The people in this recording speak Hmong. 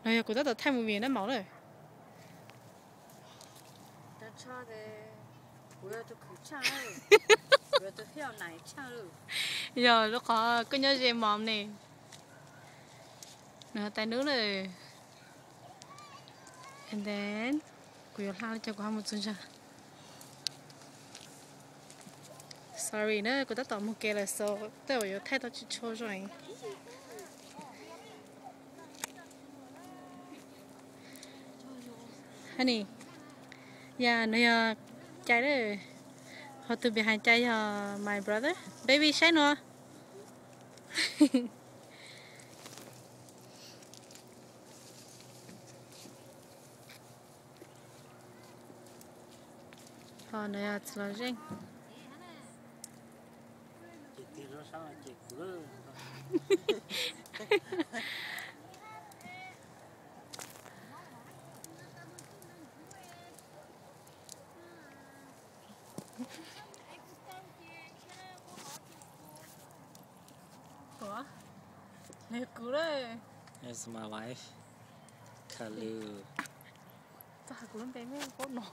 No yog kuv tab tom thaij movie na maum lawm. Yog rau qhov koj nyob ze mom ne. Nws tais nub lawm. And then kuv yuav hla li cas kuv ho mus txog ntag. Sorry na, kuv tab tom mus kev lawm so, tej zaum yuav thaij tau tsis tshua zoo. Honey, yog nws yog Cai lawm, ho tus behind Cai yog my brother. Baby, saib nua. Ho nws yog txiv los zeej. Ua, nws kuv lawm. It's my wife, Kalu. Txhob hais kuv lub npe, paub no.